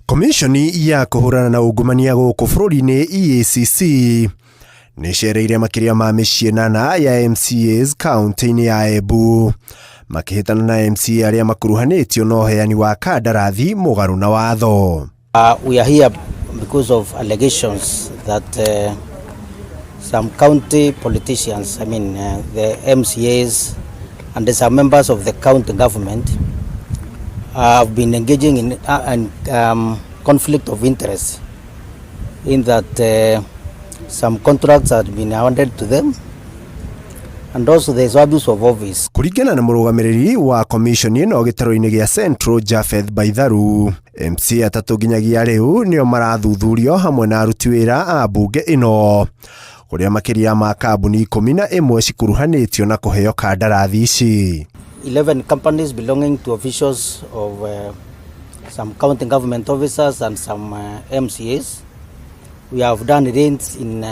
Komishoni ya kũhũrana na ungumania gũkũ bũrũri-inĩ EACC nĩcereire makĩria ma mĩciĩ 8 ya MCAs kaunti-inĩ ya Embu makĩhĩtana na MCA arĩa makuruhanĩtio na ũheani wa kandarathi mũgarũ na watho. We are here because of allegations that some county politicians, I mean the MCAs and some members of the county government, have been engaging in conflict of interest in that some contracts have been awarded to them and also there is abuse of office. Kũringana na mũrũgamĩrĩri wa komishoni ĩno gĩtarũ-inĩ gĩa Central Japheth Baitharu, MCA 3 nginyagia rĩu nĩo marathuthurio hamwe na aruti wĩra a mbunge ĩno kũrĩa makĩria ma kambuni 11 cikuruhanĩtio na kũheo kandarathi ici. 11 companies belonging to officials of some county government officers and some MCAs. We have done raids in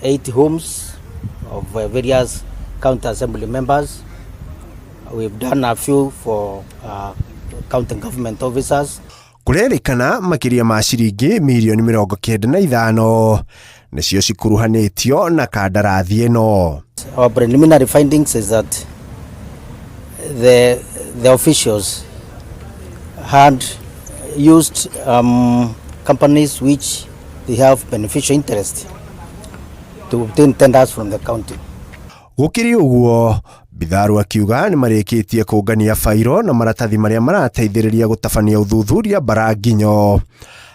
8 homes of various county assembly members. We've done a few for county government officers. Kũrerĩkana makĩria ma ciringi mirioni 95 nĩcio cikuruhanĩtio na kandarathi ĩno. Our preliminary findings is that the officials had used companies which they have beneficial interest to obtain tenders from the county. Gũkĩrĩ ũguo, Bitharu akiuga nĩ marĩkĩtie kũngania bairo na maratathi marĩa marateithĩrĩria gũtabania ũthuthuria Mbaranginyo.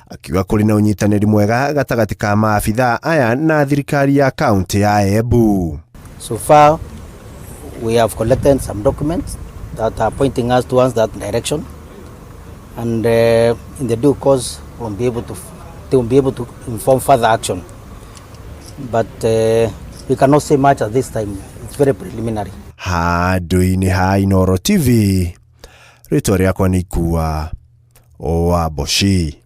Akiuga kũrĩ na ũnyitanĩri mwega gatagatĩ ka maabithaa aya na thirikari ya kaunti ya Embu. So far, we have collected some documents that are pointing us towards that direction, and in the due course, they will be able to inform further action. But we cannot say much at this time. It's very preliminary. Handũ-inĩ ha Inooro TV, rĩtwa rĩakwa nĩ Ikua wa Mboci.